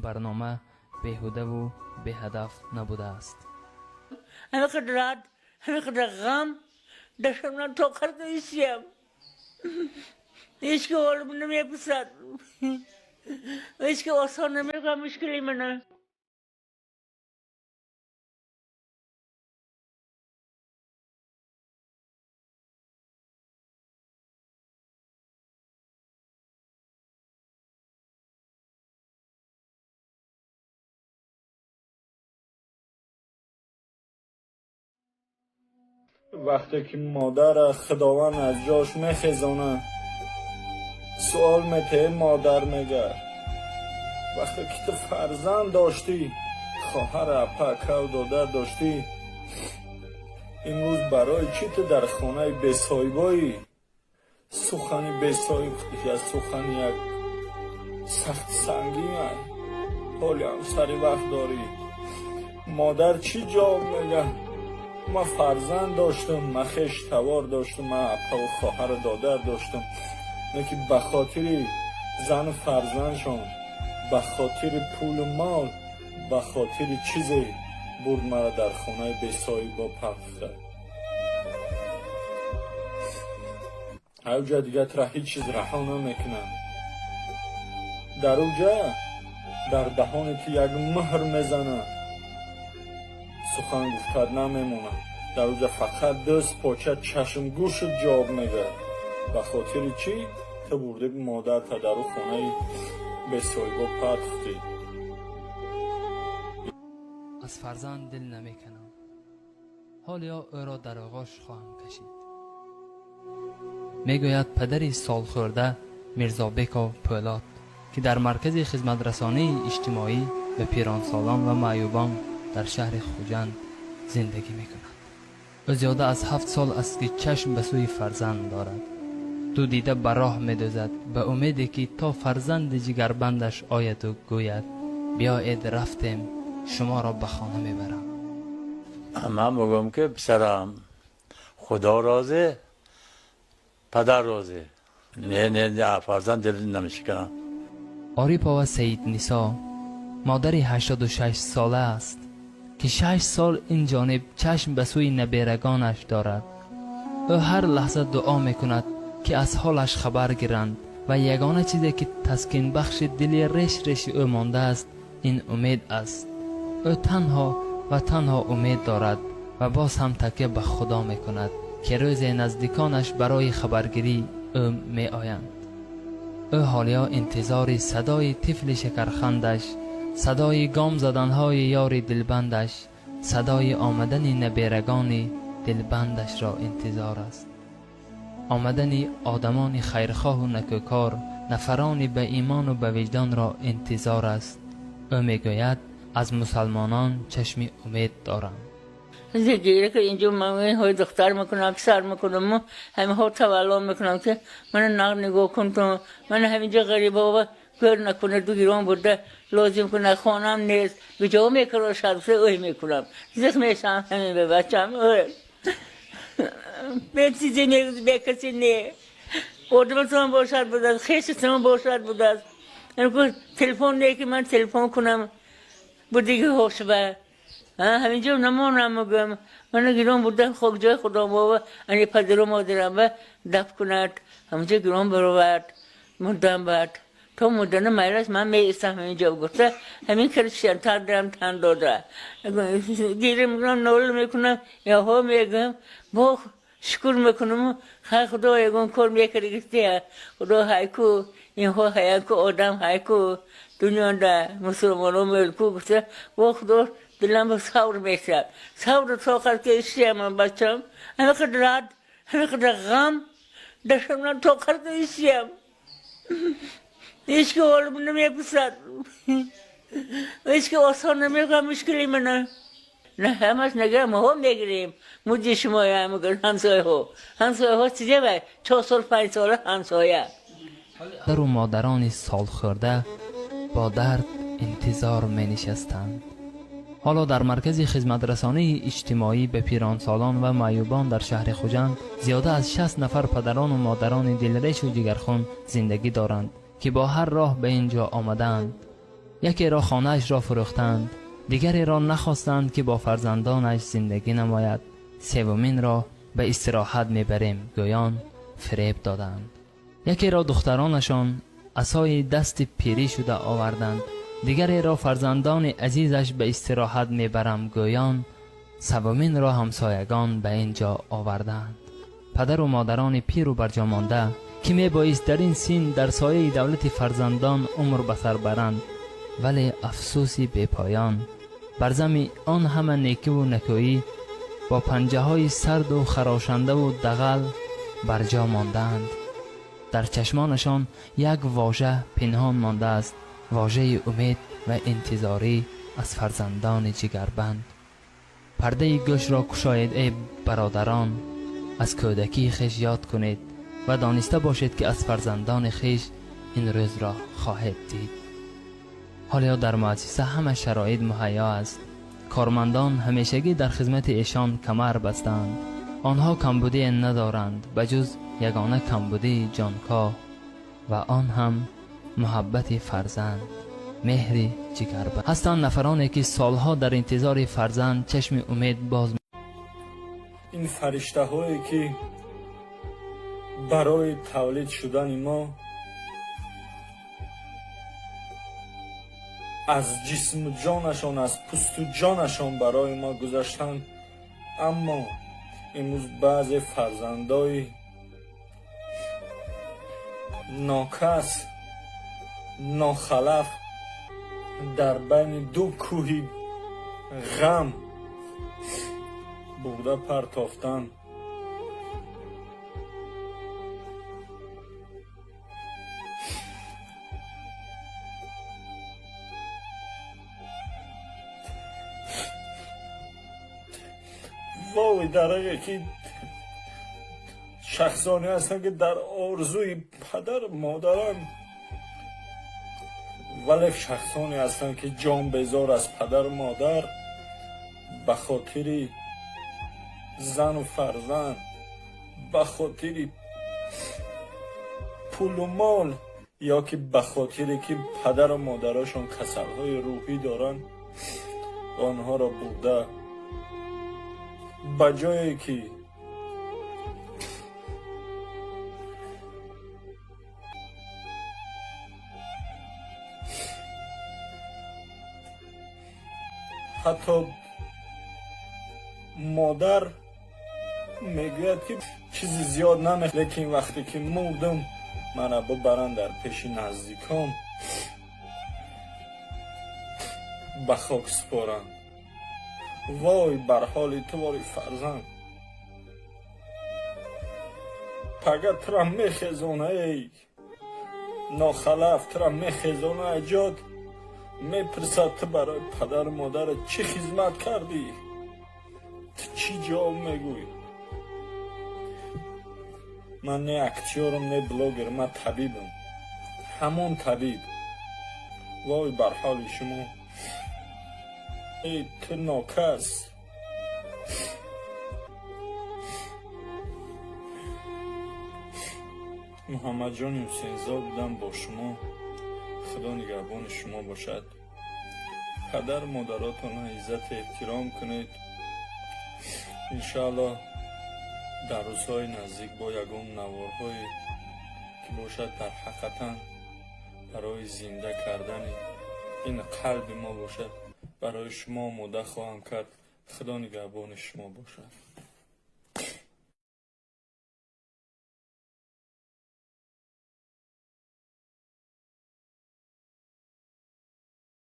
барнома беҳудаву беҳадаф набудааст. Ҳамин рад, ҳамин ғам дашамна тоқат ишям. Ҳеч ки ҳолим намепурсад. Ҳеч ки осон намекунад мушкили мана. Вақте ки модарра Худованд аз ҷош мехезонад, суол метаҳе, модар мега: вақте ки ту фарзанд доштӣ, хоҳар, апа, акаву додар доштӣ, имрӯз барои чӣ ту дар хонаи бесоҳибоӣ? Сухани бесоҳиб я сухани як сахт сангин, ҳолиам сари вақт дорӣ. Модар чӣ ҷавоб мега? Ман фарзанд доштам, ман хеш тавор доштам, ман апаву хоҳару додар доштам, лекин ба хотири зану фарзандшон, ба хотири пулу мол, ба хотири чизе бурд мара дар хонаи бесоҳибо партофта. Ҳавҷа дигар тура ҳеҷ чиз раҳо намекунад. Дар уҷа дар даҳони ту як муҳр мезанад, сухан гуфтат намемонад. Дар уҷа фақат даст поча чашмгӯшат ҷавоб мегӯяд. Ба хотири чӣ ту бурди модарта дар ӯ хонаи бесоҳибо партофтӣ? Аз фарзанд дил намеканам. Ҳолиё ӯро дар оғош хоҳам кашид, мегӯяд падари солхӯрда Мирзобеков Пӯлод, ки дар маркази хизматрасонии иҷтимоӣ ба пиронсолон ва маъюбон дар шаҳри Хуҷанд зиндагӣ мекунад. Ӯ зиёда аз 7 сол аст, ки чашм ба сӯи фарзанд дорад. Ду дида ба роҳ медӯзад, ба умеде ки то фарзанди ҷигарбандаш ояду гӯяд: биёед, рафтем, шуморо ба хона мебарам. Ман мегӯям, ки писарам, Худо розӣ, падар розӣ. Не, не, фарзанд дил намешиканам. Орипова Саиднисо модари 86 сола аст, ки 6 сол ин ҷониб чашм ба сӯи наберагонаш дорад. Ӯ ҳар лаҳза дуо мекунад, ки аз ҳолаш хабар гиранд, ва ягона чизе, ки таскинбахши дили реш реши ӯ мондааст, ин умед аст. Ӯ танҳо ва танҳо умед дорад ва боз ҳам такя ба Худо мекунад, ки рӯзе наздиконаш барои хабаргирӣ ӯ меоянд. Ӯ ҳолиё интизори садои тифли шакархандаш, садои гом заданҳои ёри дилбандаш, садои омадани наберагони дилбандашро интизор аст. Омадани одамони хайрхоҳу накӯкор, нафарони ба имону ба виҷдонро интизор аст. Ӯ мегӯяд: аз мусалмонон чашми умед дорам. Зиндагиро ки инҷо ман ҳои духтар мекунам, писар мекунам, ҳамаҳо тавалло мекунам, ки мана нағ нигоҳ кун ту, мана ҳаминҷо ғарибо гӯр накунад, ду гирон бурда лозим кунад. Хонам нест, куҷо мекунам? Шарфе ӯй мекунам, зиқ мешавам ҳамин ба бачам. Бе чизе не, бе касе не. Одаматон бошад будааст, хешатон бошад будааст. Телефон не, ки ман телефон кунам будиги ҳошба. Ҳаминҷо намонам, мегӯям, мана гирон бурда хок ҷои худо ани падару модарам ба даф кунад, ҳаминҷо гирон баровард. Мурдам баъд то мурдана майлаш ман меистам ҳаминҷо гуфта, ҳамин киршан тардам тан дода гирем мекунам, нола мекунам, яҳо мегӯям, бо шукр мекунам. Хай, Худо ягон кор мекардагистия, Худо ҳайку, инҳо ҳаяку, одам ҳайку, дунёда мусулмоно мелку гуфта, бо Худо дилам ба сабр мешавад, сабру тоқат ки ишиям. Бачам ҳамин қадар рад, ҳамин қадар ғам дашамна тоқат ишиям. Ҳеч ки ҳолим намепурсад, ҳеч ки осон намекунад мушкили мана. На ҳамаш нага моҳо мегирем муҷи шумоя, мегӯянд ҳамсояҳо. Ҳамсояҳо чизе вай 4 сол, 5 сола ҳамсоя. Падару модарони солхӯрда бо дард интизор менишастанд. Ҳоло дар маркази хизматрасонии иҷтимоӣ ба пиронсолон ва маъюбон дар шаҳри Хуҷанд зиёда аз 60 нафар падарону модарони дилрешу ҷигархун зиндагӣ доранд, ки бо ҳар роҳ ба ин ҷо омадаанд. Якеро хонаашро фурӯхтанд, дигареро нахостанд ки бо фарзандонаш зиндагӣ намояд, севуминро ба истироҳат мебарем гӯён фиреб доданд. Якеро духтаронашон асои дасти пирӣ шуда оварданд, дигареро фарзандони азизаш ба истироҳат мебарам гӯён, севуминро ҳамсоягон ба ин ҷо оварданд. Падару модарони пиру барҷомонда, ки мебоист дар ин син дар сояи давлати фарзандон умр ба сар баранд, вале афсӯси бепоён бар зами он ҳама некиву накӯӣ бо панҷаҳои сарду харошандаву дағал барҷо мондаанд. Дар чашмонашон як вожа пинҳон мондааст, вожаи умед ва интизорӣ аз фарзандони ҷигарбанд. Пардаи гӯшро кушоед, эй бародарон, аз кӯдакии хеш ёд кунед ва дониста бошед, ки аз фарзандони хеш ин рӯзро хоҳед дид. Ҳоло дар муассиса ҳама шароит муҳайё аст. Кормандон ҳамешагӣ дар хизмати эшон камар бастанд. Онҳо камбудие надоранд ба ҷуз ягона камбудии ҷонкоҳ, ва он ҳам муҳаббати фарзанд, меҳри ҷигарбанд. Ҳастанд нафароне, ки солҳо дар интизори фарзанд чашми умед боз. Ин фариштаҳое, ки барои тавлид шудани мо аз ҷисму ҷонашон, аз пусту ҷонашон барои мо гузаштанд, аммо имрӯз баъзе фарзандои нокас, нохалаф дар байни ду кӯҳи ғам бурда партофтанд. Вой дараге, ки шахсоне ҳастанд, ки дар орзуи падар модаранд, вале шахсоне ҳастанд, ки ҷон безор аз падару модар ба хотири зану фарзанд, ба хотири пулу мол ё ки ба хотире ки падару модарашон касалҳои рӯҳӣ доранд, онҳоро бурда ба ҷое ки ҳатто модар мегӯяд, ки чизи зиёд наме, лекин вақте ки мурдам, мана бибаранд дар пеши наздикон ба хок супоранд. Вой бар ҳоли ту, вори фарзанд, пага тура мехезона, эй нохалаф, тура мехезона аҷод, мепурсад: ту барои падару модарат чӣ хизмат кардӣ? Ту чӣ ҷавоб мегӯӣ? Ман не актёрам, не блогер, ман табибам, ҳамон табиб. Вой бар ҳоли шумо, эй ту нокас. Муҳаммадҷони Ҳусейнзод будам бо шумо. Худо нигаҳбони шумо бошад. Падару модаротонро иззату эҳтиром кунед. Иншоаллоҳ, дар рӯзҳои наздик бо ягон наворҳое, ки бошад, дар ҳақиқатан барои зинда кардани ин қалби мо бошад, барои шумо омода хоҳам кард. Худо нигаҳбони шумо бошад.